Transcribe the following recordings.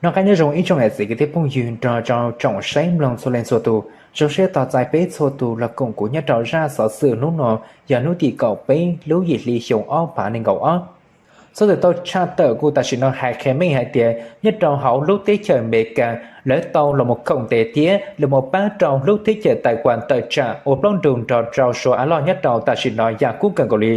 Noj qab nyob zoo ib tsoom niam txiv kwv tij phooj ywg nrog rau tsoom saib mloog txhua leej txhua tus. Zoo siab tos txais peb txhua tus los koom kuv nyob rau zaj xov xwm hnub no, yog hnub tim kaum peb lub yim hli xyoo ob phav nees nkaum ob. Xov xwm tau tshaj tawm kuj tam sim no hais qhia meej hais tias nyob rau hauv lub teb chaws Amelikas lawv tau los mus khoom tes thiab los mus pab rau lub teb chaws Taiwan tawm tsam ua plaub ntug nrog rau Suav av loj nyob rau tam sim no yam kub kawg nkaus li.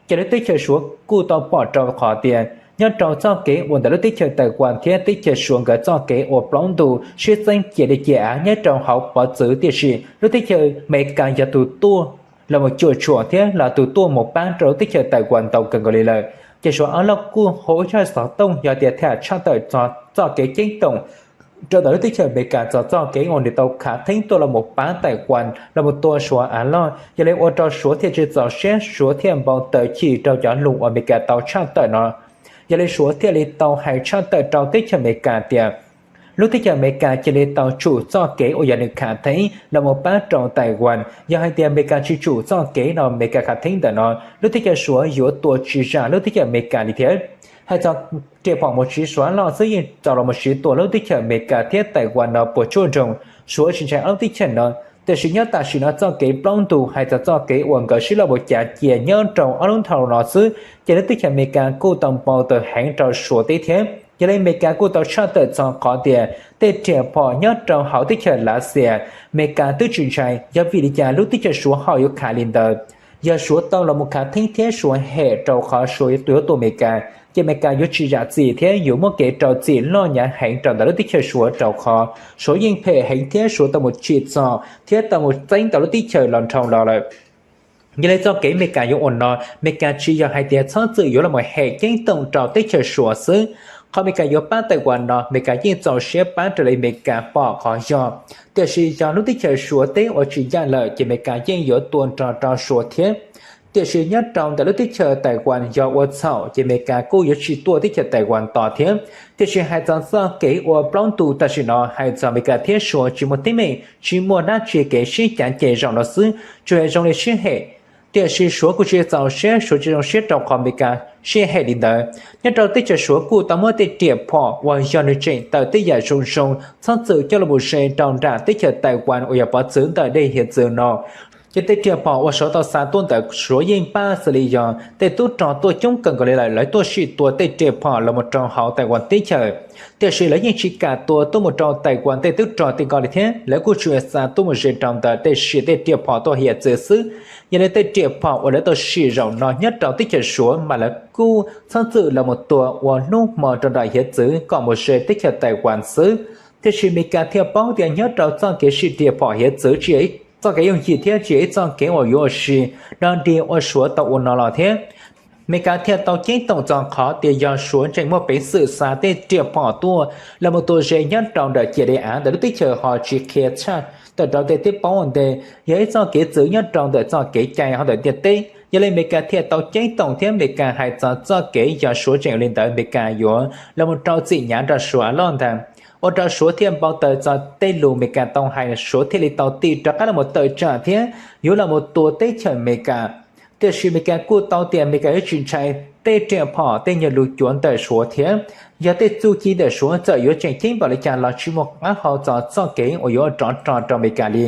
Ces lub teb chaws Suav kuj tau pom rau qhov tias nyob rau txoj kev uas ntawm lub teb chaws Taiwan thiab teb chaws Suav nkawd txoj kev ua plaub ntug sib txeeb cia li cia av nyob rau hauv pov txwv, tiam sis lub teb chaws Amelikas yog tus tuaj los mus cuam tshuam thiab los tus tuaj mus pab rau lub teb chaws Taiwan ntau kawg nkaus li lawm. Ces Suav av loj kuj hu ua xov tooj yog tias tham tshaj tawm txog txoj kev ceeb toom rau ntawm lub teb chaws Amelikas txog txoj kev uas nws tau khav theeb tuaj los mus pab Taiwan los mus tua Suav av loj, yog li ua rau Suav thiaj tsis txaus siab, Suav thiaj npau taws chim rau cov lus uas Amelikas tau tshaj tawm no. Yog li Suav thiaj li tau hais tshaj tawm rau teb chaws Amelikas tias lub teb chaws Amelikas cia li tau tsum txoj kev uas yog nws khav theeb los mus pab rau Taiwan. Yog hais tias Amelikas tsis tsum txoj kev no Amelikas khav theeb ntawm no, lub teb chaws Suav yuav tua tsis zam lub teb chaws Amelikas li thiab. Hais txog riam phom mus siv Suav loj xwb yeej tau los mus siv tua lub teb chaws Amelikas thiab Taiwan no puas tsuaj nroog, Suav tsis ntshai ob lub teb chaws no. Tiam sis nyob tam sim no txoj kev plaub ntug hais txog txoj kev uas nkawd sib los mus cav cia nyob rau ob lub nthau no xwb, ces lub teb chaws Amelikas kuj tau npau taws heev rau Suav teb thiab. Yog li Amelikas kuj tau tshaj tawm txog qhov tias tej riam phom nyob rau hauv teb chaws Lav Xias, Amelikas twb tsis ntshai, yog vim li cas lub teb chaws Suav ho yuav khav li ntawd? Yog Suav tau los mus khav theeb thiab Suav hem rau qhov Suav yuav tua Amelikas, ces Amelikas yuav tsis zam txim thiab yuav muaj kev rau txim loj hnyav heev rau ntawm lub teb chaws Suav, rau qhov Suav yeej phem heev thiab Suav tau mus tsim txom thiab tau mus txeeb ntau lub teb chaws los nrhau los lawm. Yog li txoj kev Amelikas yuav ua no, Amelikas tsis yog hais tias txhob txwm yuav los mus hem ceeb toom rau teb chaws Suav xwb. Qhov Amelikas yuav pab Taiwan no, Amelikas yeej txaus siab pab raws li Amelikas pom qhov yog. Tiam sis yog lub teb chaws Suav teb ua tsis ncaj lawm ces Amelikas yeej yuav tua nrog rau Suav thiab. Tiam sis nyob rau ntawm lub teb chaws Taiwan yog ua txhaum ces Amelikas kuj yuav tsis tua teb chaws Taiwan tos thiab. Tiam sis hais txog txoj kev ua plaub ntug tam sim no, hais txog Amelikas thiab Suav tsis muaj teeb meem, tsis muaj dab tsi kev sib cav ces zaum no xwb, tsuas yog zoo li sib hem. Tiam sis Suav kuj tsis txaus siab, Suav tsis zoo siab rau qhov Amelikas sib hem li ntawd. Nyob rau teb chaws Suav kuj tau muab tej riam phom uas yog nws tseem tawm tej yam zoo zoo txhob txwm coj los mus ze rau nram teb chaws Taiwan uas yog pov txwv ntawm dej hiav txwv no. Ces tej riam phom uas Suav tau xa tuaj ntawd Suav yeej npaj xws li yog tej tub rog tuaj coob kawg nkaus li lawm, lawv tuaj sim tua tej riam phom los mus rau hauv Taiwan teb chaws. Tiam sis lawv yeej tsis kam tua tuaj mus rau Taiwan tej tub rog tej ko li thiab, lawv kuj tsuas xa tuaj mus ze rau ntawm tej sim tej riam phom tuaj hiav txwv xwb. Yog li tej riam phom uas lawv tau sim zaum no nyob rau teb chaws Suav mas lawv kuj txhob txwm los mus tua ua hnub hmo rau nram hiav txwv kom mus ze teb chaws Taiwan xwb. Tiam sis Amelikas thiaj paub tias nyob rau txoj kev sim riam phom hiav txwv tsis yog ib txoj kev yooj yim thiab tsis yog ib txoj kev uas yuav ua si no dig ua Suav tau ua no los thiab. Amelikas thiaj tau ceeb toom txog qhov tias yog Suav tseem muaj peev xwm xa tej riam phom tuaj los mus tua ze nyob rau nram ciam dej av ntawm lub teb chaws ho tsis qhia tshaj tawm rau tej teb paub ua ntej, yog ib txoj kev txwv nyob rau ntawm txoj kev cai hauv ntawm ntiaj teb. Yog li Amelikas thiaj tau ceeb toom thiab Amelikas hais txog txoj kev yog Suav tseem ua li ntawd Amelikas yuav los mus rau txim hnyav rau Suav loj ntag. Ua rau Suav thiaj npau taws txog tej lus Amelikas tau hais, Suav thiaj li tau tig rov qab los mus tawm tsam thiab yuav los mus tua teb chaws Amelikas. Tiam sis Amelikas kuj tau tias Amelikas yuav tsis ntshai tej riam phom tej nyuag lus cuav ntawm Suav thiab, yog tej txuj ci ntawm Suav txawm yuav tseem ceeb npaum li cas los tsis muaj qab hau txog txoj kev uas yuav rov rog rau Amelikas li.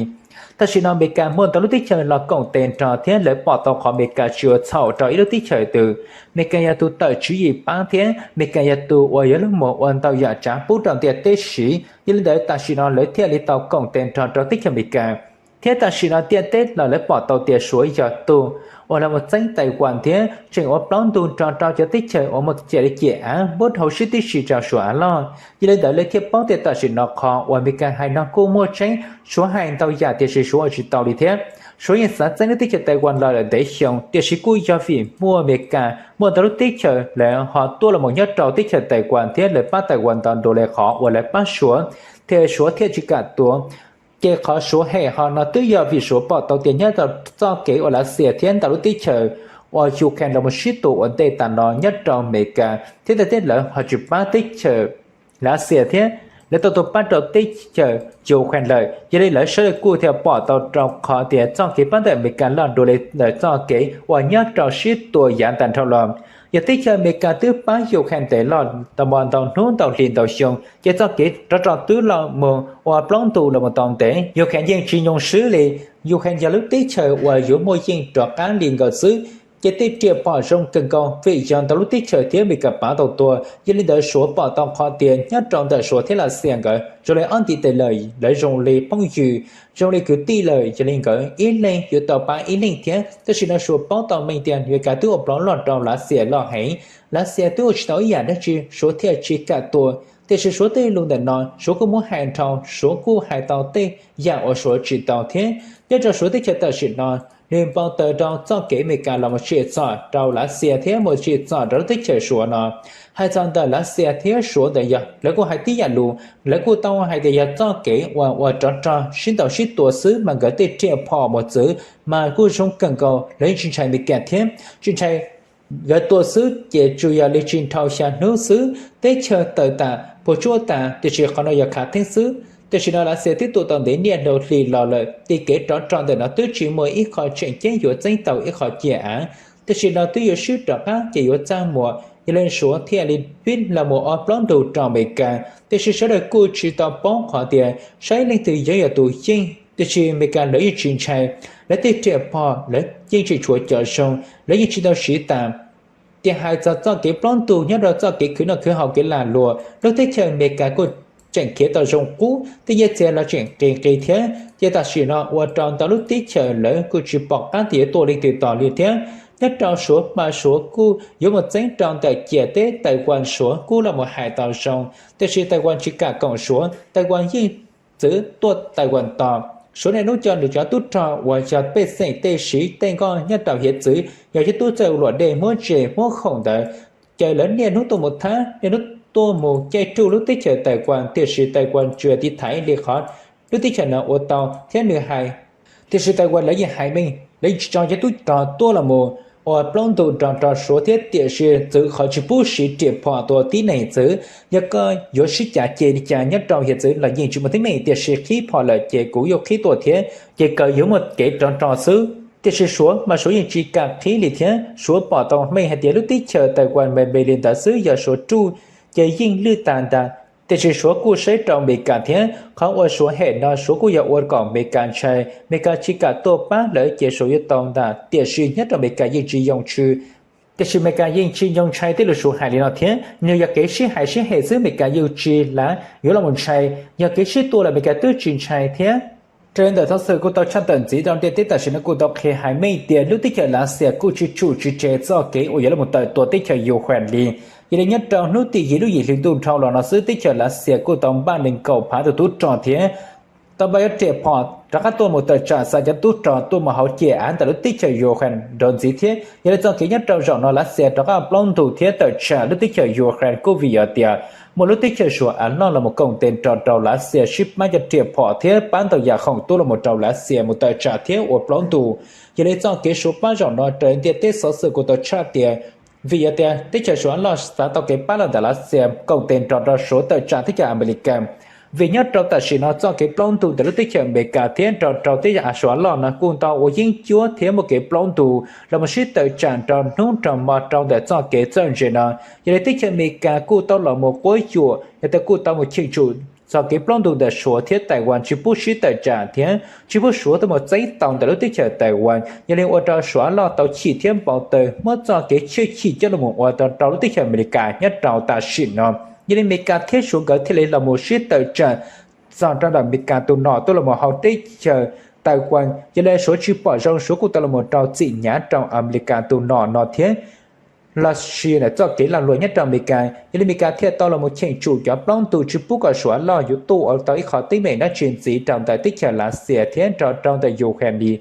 Tam sim no Amelikas muaj ntau lub teb chaws los koom tes nrog thiab lawv pom tau qhov Amelikas tsis ua txhaum rau ib lub teb chaws twg. Amelikas yog tus tawm tswv yim pab thiab Amelikas yog tus uas yuav los mus ua ntau yam tsav pub rau ntiaj teb siv. Yog li ntawd tam sim no lawv thiaj li tau koom tes nrog rau teb chaws Amelikas. Thiab tam sim no ntiaj teb los lawv pom tau tias Suav yog tus uas los mus txeeb Taiwan thiab tseem ua plaub ntug nrog rau cov teb chaws uas muaj ciam dej ciam av npuab dhau siab tib si rau Suav av loj. Yog li ntawd lawv thiaj paub tias tam sim no qhov uas Amelikas hais no kuj muaj tseeb, Suav hais ntau yam tiam sis Suav ua tsis tau li thiab. Suav yeej xav txeeb lub teb chaws Taiwan los lawm ntev xyoo, tiam sis kuj yog vim muaj Amelikas muaj ntau lub teb chaws lawv ho tuaj los mus nyob rau teb chaws Taiwan thiab lawv pab Taiwan ntau dua li qhov uas lawv pab Suav, thiaj Suav thiaj tsis kam tua. Ces qhov Suav hem ho no twb yog vim Suav pom tau tias nyob rau txoj kev uas Lav Xias thiab ntau lub teb chaws uas Ukraine los mus sib tua ua ntej tas no nyob rau Amelikas thiab ntiaj teb lawv ho tsis pab teb chaws Lav Xias thiab lawv tau tua pab rau teb chaws Ukraine lawm. Yog li lawv sawv daws kuj thiaj pom tau rau qhov tias txoj kev pab ntawm Amelikas loj dua li ntawm txoj kev uas nyob rau sib tua yav tas dhau los. Yog teb chaws Amelikas twb pab Ukraine ntev los tau ntau hnub ntau hli ntau xyoo, ces txoj kev rov rog twb los mus ua plaub ntug los mus tau ntev. Ukraine yeej tsis nyoo swb li. Ukraine yog lub teb chaws uas yuav muaj yeej rov qab li nkawd xwb. Ces tej riam phom zoo kawg nkaus vim yog ntau lub teb chaws thiab Amelikas pab tau tuaj. Yog li ntawd Suav pom tau qhov tias nyob rau ntawm Suav thiab Lav Xias nkawd zoo li ob ntiv tes lawm, lawv zoo li phooj ywg, zoo li kwv tij lawm, yog li nkawd ib leeg yuav tau pab ib leeg thiab. Tam sim no Suav paub tau meej tias Amelikas twb ua plaub log rau Lav Xias loj heev. Lav Xias twb ua tsis tau ib yam dab tsi, Suav thiaj tsis kam tua. Tiam sis Suav tej lus ntawm no Suav kuj muab hais dhau, Suav kuj hais tau tej yam uas Suav tsis tau thiab. Nyob rau Suav teb chaws tam sim no, nws npau taws rau txoj kev Amelikas los mus tsim txom rau Lav Xias thiab mus tsim txom rau lub teb chaws Suav no. Hais txog ntawm Lav Xias thiab Suav ntawd yog lawv kuj hais tib yam lus, lawv kuj tau hais tias yog txoj kev uas ua rov rog sib ntaus sib tua xwb, mas nkawd tej riam phom mus txwv mas kuj zoo kawg nkaus, lawv yeej tsis ntshai Amelikas thiab tsis ntshai. Nkawd tua xwb ces tsuas yog li tsis dhau xya hnub xwb, teb chaws tawg tas puas tsuaj tas, tiam sis qhov no yog khav theeb xwb. Tam sim no Lav Xias twb tua tau ntev niaj hnub hli los lawm, ces kev rov rog ntawm no twb tsis muaj ib qho tseem ceeb yuav txeeb tau ib qho ciam av. Tam sim no twb yuav swb rov qab ces yuav txaj muag, yog li Suav thiaj li pib los mus ua plaub ntug rau Amelikas. Tiam sis sawv daws kuj tsis tau paub qhov tias saib leej twg yuav yog tus yeej, tiam sis Amelikas lawv yeej tsis ntshai, lawv tej riam phom lawv yeej tseem tshuav cov zoo, lawv yeej tsis tau siv tas. Ces hais txog txoj kev plaub ntug nyob rau txoj kev khwv noj khwv haus kev lag luam, lub teb chaws Amelikas kuj tseem khiav tau zoo qub, tej nyiaj txiag los tseem qis qis thiab. Ces tam sim no ua rau ntau lub teb chaws lawv kuj tsis pom qab tias yuav tua leej twg tos li thiab. Nyob rau Suav mas Suav kuj yuav mus txeeb rau ntawm ciam teb Taiwan, Suav kuj los mus hais tau zoo, tiam sis Taiwan tsis kam koom Suav, Taiwan yeej txwv tuaj Taiwan tos. Suav niaj hnub coj nws cov tub rog uas yog pej xeem tej siv tej nkoj nyob rau hiav txwv, yog cov tub txawj ua luam dej muab ntses muab khoom ntawd, ces lawv niaj hnub tuaj mus thab, niaj hnub tuaj mus caij ruj lub teb chaws Taiwan, tiam sis Taiwan tsuas tiv thaiv li qhov lub teb chaws no ua tau thiab nws hais. Tiam sis Taiwan lawv yeej hais meej, lawv yeej tsis tso cov tub rog tuaj los mus ua plaub ntug nrog rau Suav thiab, tiam sis txwv qhov tsis pub siv riam phom tua tib neeg txwv. Yog koj yuav sib cav ceg li cas nyob rau hiav txwv los yeej tsis muaj teeb meem, tiam sis qhib phom lawm ces kuv yuav qhib tuaj thiab, ces kawg yuav muaj kev rov rog xwb. Tiam sis Suav mas Suav yeej tsis kam qhib li thiab. Suav pom tau meej hais tias lub teb chaws Taiwan me me li ntawd xwb, yog Suav ruj ces yeej lwj tas ntag. Tiam sis Suav kuj saib rau Amelikas thiab, qhov uas Suav hem no Suav kuj yog ua kom Amelikas ntshai, Amelikas tsis kam tuaj pab lawv ces Suav yuav tau ntag. Tiam sis nyob rau Amelikas yeej tsis yoo tshwm, tiam sis Amelikas yeej tsis yoo ntshai tej lus Suav hais li no thiab, nws yog kev sib hais sib hem xwb, Amelikas yeej tsis lav yuav los mus ntshai, yog kev sib tua los Amelikas twb tsis ntshai thiab. Raws li ntawm xov xwm kuj tau tshaj tawm ntxiv rau ntiaj teb tam sim no kuj tau qhia hais meej tias lub teb chaws Lav Xias kuj tsis tshum tsis tseg txoj kev uas yuav los mus tawm tua teb chaws Ukraine li. Yog li nyob rau hnub tim yim lub yim hli ntuj dhau los no xwb, teb chaws Lav Xias kuj tau npaj li kaum phav tus tub rog thiab tau npaj cov riam phom rov qab tuaj mus tawm tsam xa cov tub rog tuaj mus hauv ciam av ntawm lub teb chaws Ukraine nrov ntxiv thiab. Yog li txoj kev nyob rau zaum no Lav Xias rov qab plaub ntug thiab tawm tsam lub teb chaws Ukraine kuj vim yog tias muaj lub teb chaws Suav av loj los mus koom tes nrog rau Lav Xias sib pab cov riam phom thiab pab ntau yam khoom tuaj los mus rau Lav Xias mus tawm tsam thiab ua plaub ntug. Yog li txoj kev Suav pab zaum no raws ntiaj teb xov xwm kuj tau tshaj tias vim yog tias teb chaws Suav av loj xav tau kev pab los ntawm Lav Xias koom tes nrog rau Suav tawm tsam teb chaws Amelikas. Vim nyob rau tam sim no txoj kev plaub ntug ntawm lub teb chaws Amelikas thiab nrog rau teb chaws Suav av loj no kuj tau ua yeeb ncuab thiab muaj kev plaub ntug los mus sib tawm tsam nrog hnub nrog hmo rau ntawm txoj kev txawj ntse no. Yog li teb chaws Amelikas kuj tau los mus quab yuam, yog tias kuj tau mus cheem tsum txoj kev plaub ntug ntawm Suav thiab Taiwan tsis pub sib tawm tsam thiab tsis pub Suav tuaj mus txeeb tau ntawm lub teb chaws Taiwan. Yog li ua rau Suav av loj tau chim thiab npau taws muab txoj kev tshwj chim coj los mus ua rau lub teb chaws Amelikas nyob rau tam sim no. Yog li Amelikas thiab Suav nkawd thiaj li los mus sib tawm tsam txog rau ntawm Amelikas tus nom tuaj los mus hauv teb chaws Taiwan. Yog li Suav tsis pom zoo, Suav kuj tau los mus rau txim hnyav rau Amelikas tus nom no thiab los sis ntawm txoj kev lag luam nyob rau Amelikas. Yog li Amelikas thiaj tau los mus cheem tsum cov plaub ntug tsis pub kom Suav av loj yuav tuaj ua tau ib qho teeb meem dab tsi ntxiv rau ntawm teb chaws Lav Xias thiab nrog rau ntawm Ukraine li.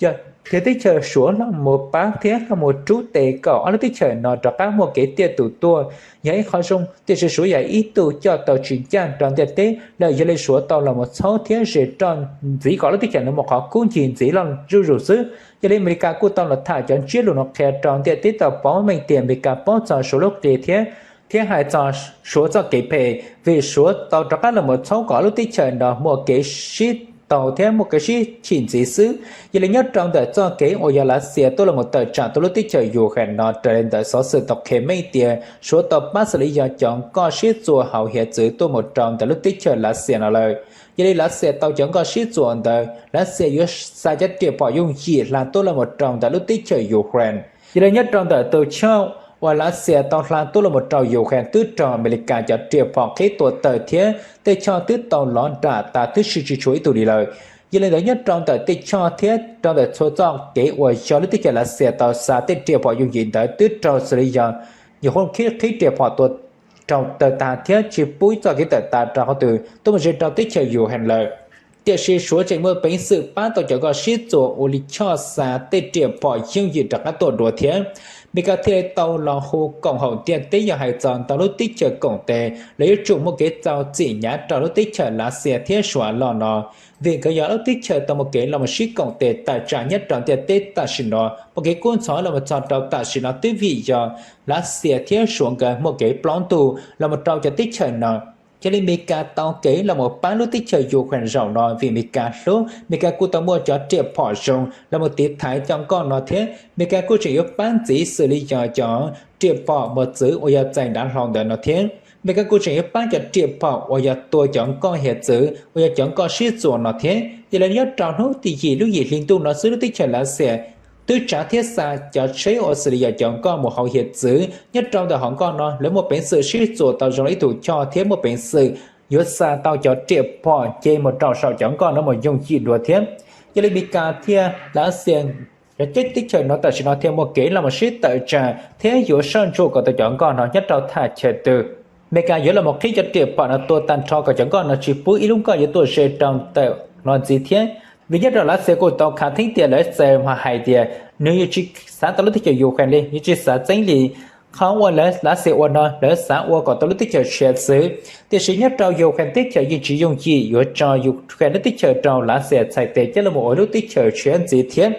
Yog tias teb chaws Suav los mus pab thiab los mus rub tes kom ob lub teb chaws no rov qab muaj kev tiaj tus tuaj, yog ib qho zoo, tiam sis Suav yog ib tug coj tau tsis ncaj rau ntiaj teb lawm. Yog li Suav tau los mus txhawb thiab ze roj ntxiv kom ob lub teb chaws no muaj qhov kub ncig ntxiv loj zuj zus xwb. Yog li Amelikas kuj tau los tham cov ntsiab lus no qhia rau ntiaj teb tau paub meej tias Amelikas paub txog Suav lub qia thiab, thiab hais txog Suav txoj kev phem, vim Suav tau rov qab los mus txhawb kom ob lub teb chaws no muaj kev sib tau thiab muaj kev sib chim ntxiv xwb. Yog li nyob rau ntawm txoj kev uas yog Lav Xias tuaj los mus tawm tsam tuaj lub teb chaws Ukraine no, raws li ntawm xov xwm tau qhia meej tias Suav tau pab xws li yog cov nkoj sib txuas hauv hiav txwv tuaj mus rau ntawm lub teb chaws Lav Xias no lawm. Yog li Lav Xias tau cov nkoj sib txuas ntawd, Lav Xias yuav xa cov riam phom yooj yim hla tuaj los mus rau ntawm lub teb chaws Ukraine. Yog li nyob rau ntawm tus choj uas Lav Xias tau hla tuaj los mus rau Ukraine twb raug Amelikas cov riam phom qhib tua tawm thiab tej choj twb tau lov nram tas twb tsis tshuav ib tug li lawm. Yog li ntawd nyob rau ntawm tej choj thiab rau ntawm txhua txoj kev uas yog lub teb chaws Lav Xias tau xa tej riam phom yooj yim ntawd twb raug xws li yog nyuam qhuav qhib riam phom tua raug tawg tag thiab tsis pub txoj kev tawm tas rau qhov twg tuaj mus ze rau teb chaws Ukraine lawm. Tiam sis Suav tseem muaj peev xwm pab tau cov nkoj sib txuas ua li choj xa tej riam phom yooj yim rov qab tuaj dua thiab. Amelikas thiaj li tau los hu koom haum ntiaj teb yog hais txog ntau lub teb chaws koom tes los yuav tsum muaj kev txaus txim hnyav rau lub teb chaws Lav Xias thiab Suav loj no, vim nkawd yog lub teb chaws tau muaj kev los mus sib koom tes tawm tsam nyob rau ntiaj teb tam sim no. Muaj kev kub ntxhov los mus txog rau tam sim no twb vim yog Lav Xias thiab Suav nkawd muaj kev ploj ntuj los mus rau cov teb chaws no. Yog li Amelikas tau kev los mus pab lub teb chaws Ukraine zaum no vim Amelikas hlub, Amelikas kuj tau muaj cov riam phom zoo los mus tiv thaiv cov nkoj no thiab. Amelikas kuj tseem yuav pab ntxiv xws li yog cov riam phom mos txwv uas yog txais dav hlau ntawd no thiab. Amelikas kuj tseem yuav pab cov riam phom uas yog tua cov nkoj hiav txwv uas yog cov nkoj sib txuas no thiab. Yog li nyob rau hnub tim yim lub yim hli ntuj no xwb lub teb chaws Lav Xias twb tsav thiab xa cov tsheb uas xws li yog cov nkoj mus hauv hiav txwv. Nyob rau ntawm hauv nkoj no lawv muaj peev xwm sib txuas tau zoo li ib tug choj thiab muaj peev xwm yuav xa tau cov riam phom nce mus rau saum cov nkoj no mus yooj yim dua thiab. Yog li Amelikas thiab Lav Xias cov teb chaws no tam sim no thiaj muaj kev los mus sib tawm tsam thiab yuav soj ntsuam kom tau cov nkoj no nyob rau thaj chaw twg. Amelikas yuav los mus qhib cov riam phom no tua tag nrho kom cov nkoj no tsis pub ib lub nkoj yuav tuaj ze rau ntawm no ntxiv thiab. Vim nyob rau Lav Xias kuj tau khav theeb tias lawv txawm hais tias nws yuav tsis xav tau lub teb chaws Ukraine li, yuav tsis xav txeeb li. Qhov uas lawv Lav Xias ua no lawv xav ua kom tau lub teb chaws tshiab xwb, tiam sis nyob rau Ukraine teb chaws yeej tsis yooj yim yuav tso Ukraine lub teb chaws rau Lav Xias txhais tes coj los ua lub teb chaws tshiab ntxiv thiab.